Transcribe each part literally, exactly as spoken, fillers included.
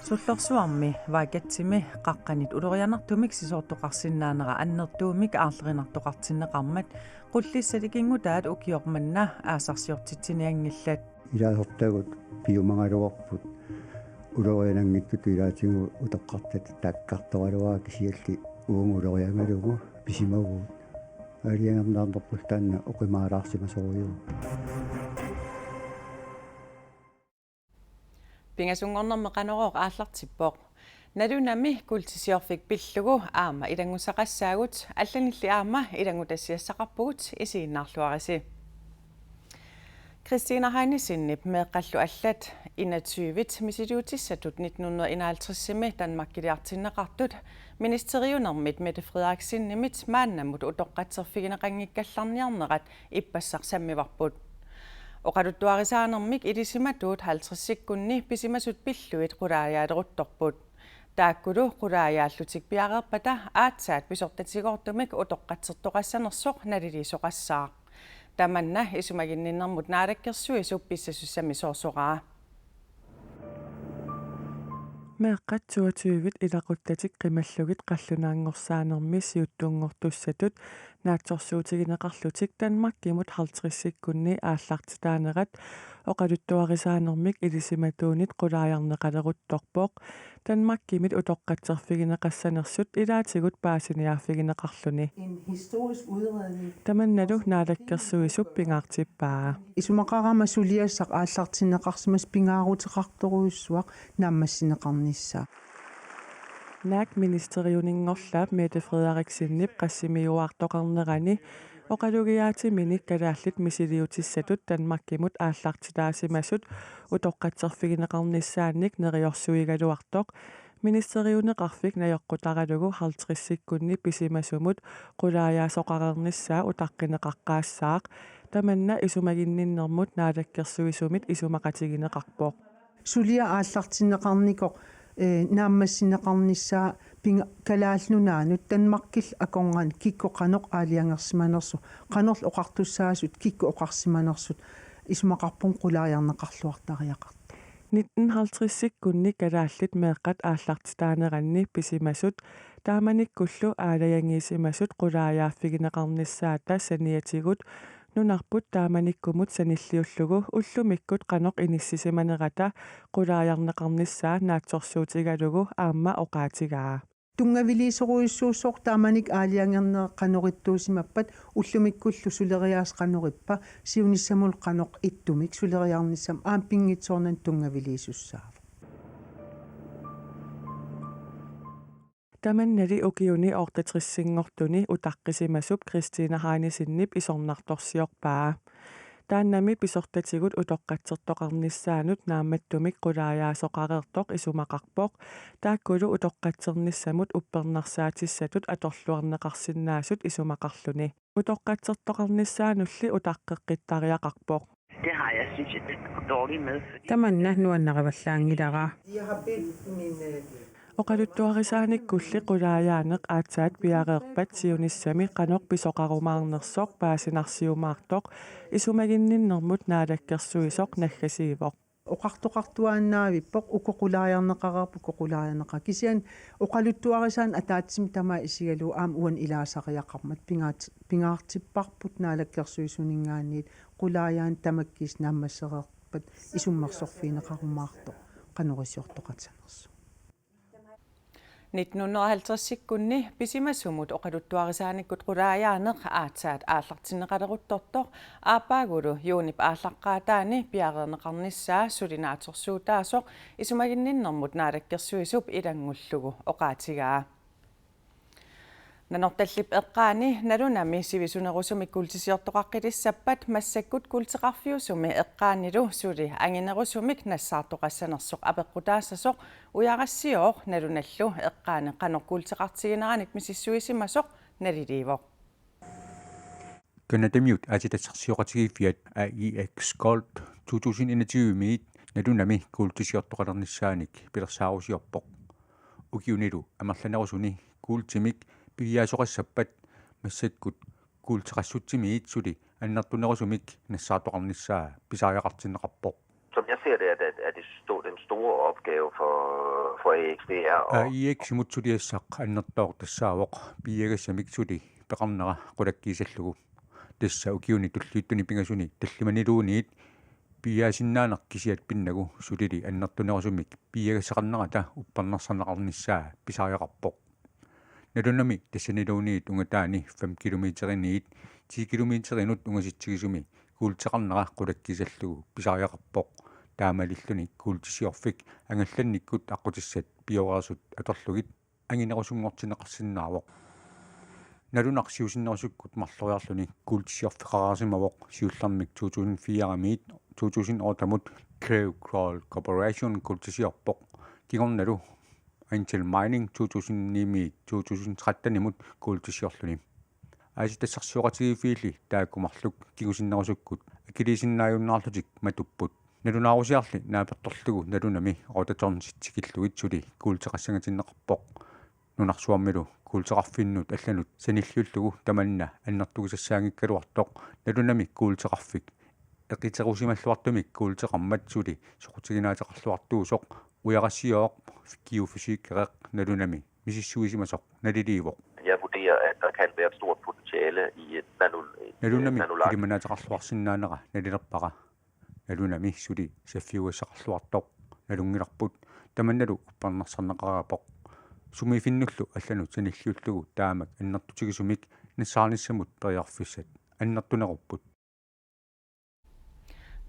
Sullorsuarmi Vaikkatsimi qaqqanit ulorianartumik sisoortoqarsinnaanera annertuumik aarlerinartoqartinneqarmat Qullissat ikinngutaat ukioq manna aasarsissortitsinianngillat. Ilaasortagut piumagaluarput uloriananngitsutut ilaatigut utoqqartut taakkartoraluaat kisianni uunga uloriangalugu pisimavugut. Aalajangerneqarnerpullu taanna oqimaalaarsimasorujuuvoq. Pingasunngornermi Qanorooq aallartippoq. Nalunami kuultisiorfik pillugu aamma ilanngussaqassaagut, allanilli aamma ilanngutassiassaqarpugut, isiginnaarluarisi. Christina Heinesenip meeqqallu allat enogtyve misiliutissatut nitten hundrede enoghalvtredsimi Danmarkiliartinneqartut ministeriunermit Mette Frederiksenimit maannamut utoqqatserfigineqanngikkallarniarnerat ippassaq sammivarput. Oqaluttuarisaanermik ilisimatuut halvtredsikkunni pisimasut pillugit qulaajaaleruttorput. Taakkulu qulaajaallutik piareerpata aatsaat pisortatigoortumik utoqqatsertoqassanersoq naliliisoqassaaq. Tamanna isumaginninnermut naalakkersuisup pissasussamisoorsoraa. Meeqqat toogtyve ilaquttatik qimallugit qallunaanngorsaanermi siuttunngortussatut naatsorsuutigineqarlutik Danmarkimut halvtredsikkunni aallartitaanerat oqaluttuarisaanermik ilisimatuunit qulaajarneqaleruttorpoq, Danmarkimit utoqqatserfigineqassanersut ilaatigut paasiniaaffigineqarluni. En historisk udredning. Tamannalu naalakkersuisup pingaartippaa. Isumaqarama suliassaq aallartinneqarsimasoq pingaaruteqartorujussuaq naammassineqarnissaa. Naak ministeriuninngorlaap Mette Frederiksenip qassimiuaartoqarnerani oqalugiaatimini kalaallit misiliutissatut Danmarkimut aallartitaasimasut utoqqatserfigineqarnissaannik neriorsuigaluartoq ministeriuneqarfik najoqqutaralugu halvtredsikkunni pisimasumut qulaajaasoqareernissaa utaqqineqaqqaassaaq, tamanna isumaginninnermut naalakkersuisumit isumaqatigineqarpoq. Suliaq aallartinneqarnikoq, eh, naammassineqarnissaa pinga-, Kalaallit Nunaannut Danmarkillu akornanni kikkut qanoq aalajangersimanersut, qanorlu oqartussaasut kikkut oqarsimanersut isumaqarpunga qulaajarneqarluartariaqartoq. Nitten halvtredsikkunni kalaallit meeqqat aallartitaaneranni pisimasut taamanikkullu aalajangiisimasut qulaajaaffigineqarnissaata saniatigut nunarput taamanikkumut sanilliullugu ullumikkut qanoq inissisimanerata qulaajarneqarnissaa naatsorsuutigalugu aamma oqaatigaa. Tunngaviliisorujussuussooq taamanikkut aalajangerneq qanoq ittuusimappat ullumikkullu suleriaaseq qanoq ippa, siunissamullu qanoq ittumik suleriarnissamut aamma pinngitsoornani tunngaviliisussaavoq. Tamannali ukiuni otteogtresinngortuni utaqqisimasup Christina Heinesenip isornartorsiorpaa. Taannami pisortatigut utoqqatsertoqarnissaanut naammattumik qulaajaasoqareertoq isumaqarpoq, taakkulu utoqqatsernissamut uppernarsaatissatut atorluarneqarsinnaasut isumaqarluni. Utoqqatsertoqarnissaanulli utaqqeqqittariaqarpoq. Det har jeg, synes jeg, det er dårligt med, fordi Tamanna nuannarivallaanngilara. Oqaluttuarisaanikkulli qulaajaaneq aatsaat piareerpat siunissami qanoq pisoqarumaarnersoq paasinarsiumaartoq isumaginninnermut naalakkersuisoq naggasiivoq. Oqartoqartuaannaavippoq uku qulaajarneqareerput, uku qulaajarneqareerput. Kisianni oqaluttuarisaaneq ataatsimik tamaat isigalugu aamma uani ilaasariaqarmat pingaat-, pingaartipparput naalakkersuisuninngaanniit qulaajaaneq tamakkiisumik naammassereerpat isummersorfigineqarumaartoq qanorisiortoqassanersoq. Nitten hundrede og halvtredsikkunni pisimasumut oqaluttuarisaanikkut qulaajaaneq aatsaat aallartinneqaleruttortoq aappaagulu juunip aallaqqaataani piareerneqarnissaa suli naatsorsuutaasoq isumaginninnermut naalakkersuisup ilanngullugu oqaatigaa. Nanortallip eqqaani nalunami sivisunerusumik kuultisiortoqaqqilissappat massakkut kuulteqarfiusumi eqqaanilu suli anginerusumik nassaartoqassanersoq apeqqutaassasoq ujarassiooq nalunallu eqqaani qanoq kuulteqartigineranik misissuisimasoq naliliivoq. Canadamiut aatsitassarsioqatigiiffiat A I X Gold to tusind enogtyve-miit nalunami kuultisiortoqalernissaanik pilersaarusiorpoq. Ukiunilu amerlanerusuni kuultimik pigiaasoqassappat massakkut kuulteqassutsimiit suli annertunerusumik nassaartoqarnissaa pisariaqartinneqarpoq. Så Jeg ser det, at, at, at det sto-, den store opgave for, for A X, det er at... A I X-imut suliassaq annertooq tassaavoq piiagassamik suli peqarnera qulakkiisallugu. Tassa ukiuni tulliuttuni pingasuni tallimaniluunniit piiaasinnaaneq kisiat pinnagu sulili annertunerusumik piiagassaqarnerata uppernarsarneqarnissaa pisariaqarpoq. Nalunami tassaniluunniit ungataani fem kilometeriniit ti kilometerinut ungasitsigisumi kuulteqarnera qulakkiisallugu pisariaqarpoq. Taamalilluni kuultisiorfik angallannikkut aqqutissat pioreersut atorlugit anginerusunngortinneqarsinnaavoq. Nalunaq siusinnerusukkut marloriarluni kuultisiorfeqareersimavoq, siullermik to tusind fire-miit to tusind otte-mut Cleve Crawl Corporation kuultisiorpoq. Kingornalu Angel Mining to tusind ni-miit to tusind tretten-imut kuultisiorluni. Aasitassarsioqatigiiffiilli taakku marluk kingusinnerusukkut akiliisinnaajunnaarlutik matupput. Nalunaarusiarli naapertorlugu nalunami otte tonsit tikillugit suli kuulteqassangatinneqarpoq. Nunarsuarmilu kuulteqarfinnut allanut sanilliullugu tamanna annertugisassaanngikkaluartoq nalunami kuulteqarfik eqiterusimalluartumik kuulteqarmat suli soqutiginaateqarluartuusoq ujarassiooq geofysikereq nalunami misissuisimasoq naliliivoq. Jeg vurderer, at der kan være et stort potentiale i et nanu-, Nalunami nanolark. Ilimanaateqarluarsinnaanera nalilerpara. Nalunami suli saffiugassaqarluartoq nalunngilarput, tamannalu uppernarsarneqareerpoq. Sumiiffinnullu allanut sanilliullugu taamak annertutigisumik nassaarnissamut periarfissat annertunerupput.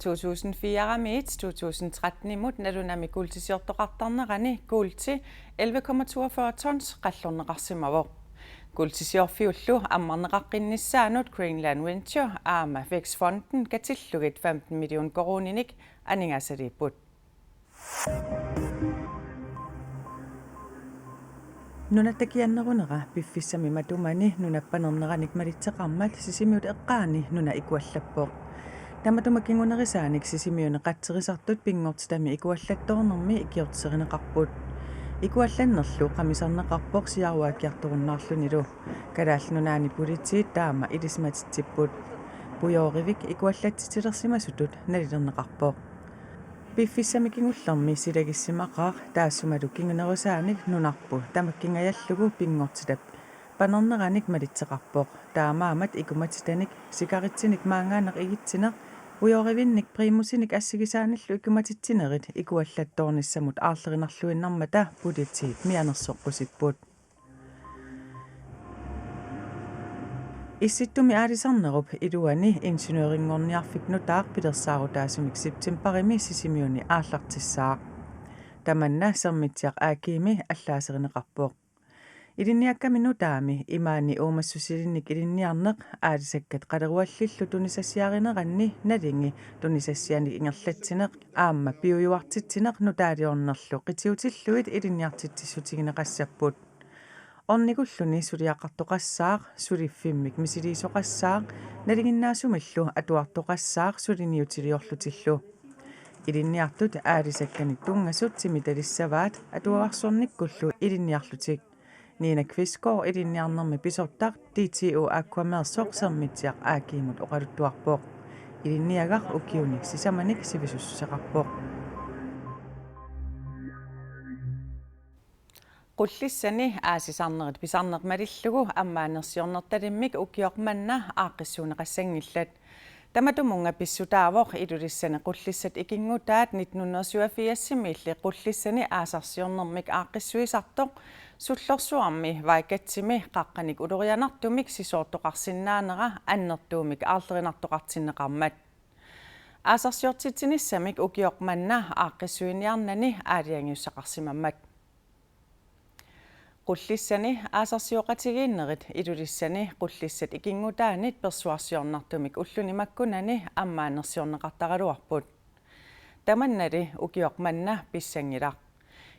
To tusind fire-miit to tusind tretten-imut nalunami kuultisiortoqartarnerani kuulti elleve komma toogfyrre tons qallorneqarsimavoq. Kuultisiorfiullu ammarneqaqqinnissaanut Greenland Venture aamma Vækstfonden katillugit femten million koruuninik aningaasaliipput. Nunatta kiannerunera piffissami matumani nunap panerneranik malitseqarmat Sisimiut eqqaani nuna ikuallappoq. Tamatuma kingunerisaanik Sisimiuni qatserisartut pinngortitami ikuallattoornermi ikiortiserineqarput. Ikuallannerlu qamisarneqarpoq siaruaakkiartorunnaarlunilu. Kalaallit Nunaanni politiit taama ilisimatitsipput. Pujoorivik ikuallatsitsilersimasutut nalilerneqarpoq. Piffissami kingullermi silagissimaqaaq, taassumalu kingunerisaanik nunarput tamakkingajallugu pinngortitap panerneranik malitseqarpoq. Taamaammat ikumatitanik, sikaritsinik maanngaanniit igitsineq, pujoorivinnik Primusinik assigisaanillu ikumatitsinerit ikuallattoornissamut aarlerinarluinnarmata politiit mianersoqqusipput. Issittumi aalisarnerup iluani ingeniørinngorniarfik nutaaq pilersaarutaasumik septembarimi Sisimiuni aallartissaaq. Tamanna Sermitsiaq A G-mi allaaserineqarpoq. Ilinniakkami nutaami imaani uumassusilinnik ilinniarneq, aalisakkat qaleruallillu tunisassiarineranni nalingi tunisassianik ingerlatsineq aamma piujuartitsineq nutaaliornerlu qitiutillugit ilinniartitsissutigineqassapput. Ornigulluni suliaqartoqassaaq, suliffimmik misiliisoqassaaq, nalinginnaasumillu atuartoqassaaq suliniutiliorlutillu. Ilinniartut aalisakkanik tunngasut timitalissavaat atuarsornikkullu ilinniarlutik. Nina Kvistgaard, ilinniarnermi pisortaq D T O Aquameersoq Sermitsiaq A G-mut oqaluttuarpoq. Ilinniagaq ukiuni sisamanik sivisussuseqarpoq. Qullissani aasisarnerit pisarneq malillugu ammaanersiornertalimmik ukioq manna aaqqissuunneqassanngillat. Tamatumunnga pissutaavoq Ilulissani qullissat ikinngutaat nitten hundrede syvogfirsimiilli qullissani aasarsiornermik aaqqissuisartoq, Sullorsuarmi Vaikkatsimi qaqqanik ulorianartumik sisoortoqarsinnaanera annertuumik aarlerinartoqartinneqarmat. Aasarsiortitsinissamik ukioq manna aaqqissuiniarnani aalajangiussaqarsimammat. Qullissani aasarsioqatigiinnerit Ilulissani qullissat ikinngutaannit persuarsiornartumik ulluni makkunani ammaanersiorneqartaraluarput. Tamannali ukioq manna pissanngilaq.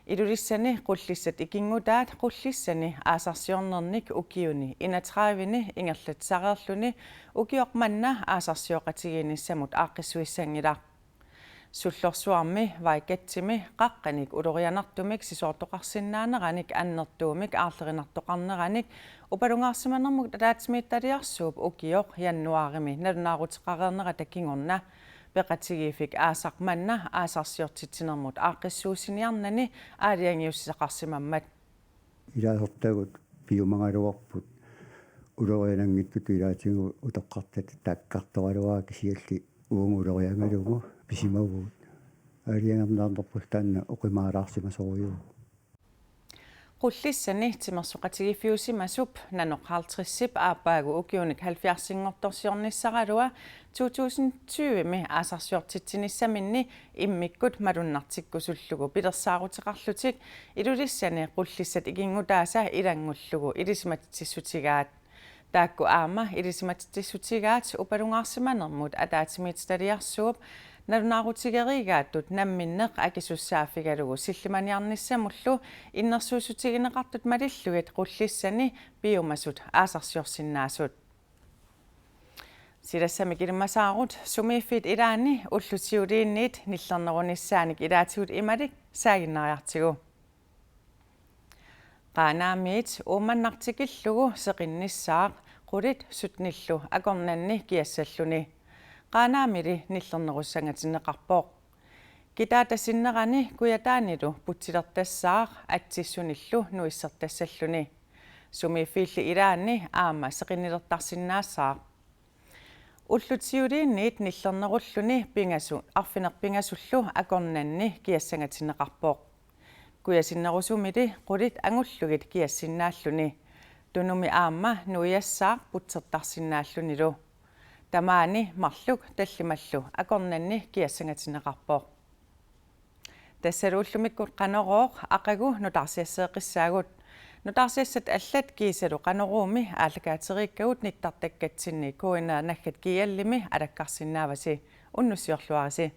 Ilulissani qullissat ikinngutaat qullissani aasarsiornernik ukiuni enogtredivini ingerlatsiareerluni ukioq manna aasarsioqatigiinnissamut aaqqissuissanngilaq. Sullorsuarmi Vaikkatsimi qaqqanik ulorianartumik sisoortoqarsinnaaneranik annertuumik aarlerinartoqarneranik upalungaarsimanermut ataatsimiititaliarsuup ukioq januaarimi nalunaaruteqareernerata kingorna Peqatigiiffik aasaq manna aasarsiortitsinermut aaqqissuussiniarnani aalajangiussisaqarsimammat. Ilaasortagut piumagaluarput uloriananngitsutut ilaatigut utoqqartut taakkartoraluaat kisianni uagut uloriangalugu pisimavugut. Aalajangerniarnerpullu taanna oqimaalaarsimasorujuuvoq. Qullissani timersoqatigiiffiusimasup nanoq halvtredsip aappaagu ukiunik halvfjerdsinngortorsiornissaralua to tusind tyvemi aasarsiortitsinissaminni immikkut malunnartikkusullugu pilersaaruteqarlutik Ilulissani Qullissat ikinngutaasa ilanngullugu ilisimatitsissutigaat. Taakku aamma ilisimatitsissutigaat upalungaarsimanermut ataatsimiititaliarsuup nalunaarutigeriigaatut namminneq akisussaaffigalugu sillimaniarnissamullu innersuussutigineqartut malillugit Qullissani piumasut aasarsiorsinnaasut. Silassamik ilimasaarut: Sumiiffiit ilaanni ullut siuliinniit nillernerunissaanik ilaatigut imalik saaginnariartigu. Qaanaamiit Uummannaq tikillugu seqinnissaaq qulit syttenillu akornanni kiassalluni. Qaanaamili nillernerussangatinneqarpoq. Kitaata sinnerani Kujataanilu putsilertassaaq atsissunillu nuissertassalluni. Sumiiffiilli ilaanni aamma seqinnilertarsinnaassaaq. Ullut siuliinniit nillernerulluni pingasu-, arfineq-pingasullu akornanni kiassangatinneqarpoq. Kujasinnerusumili qulit angullugit kiassinnaalluni. Tunumi aamma nuiassaaq putsertarsinnaallunilu. Tamaani marluk tallimallu akornanni kiassangatinneqarpoq. Tassalu ullumikkut Qanorooq aqagu nutaarsiasseeqqissaagut. Nutaarsiassat allat kiisalu Qanoruumi aallakaateriikkagut nittartakkatsinni K N R naggat G L-imi alakkarsinnaavasi. Unnussiorluarisi.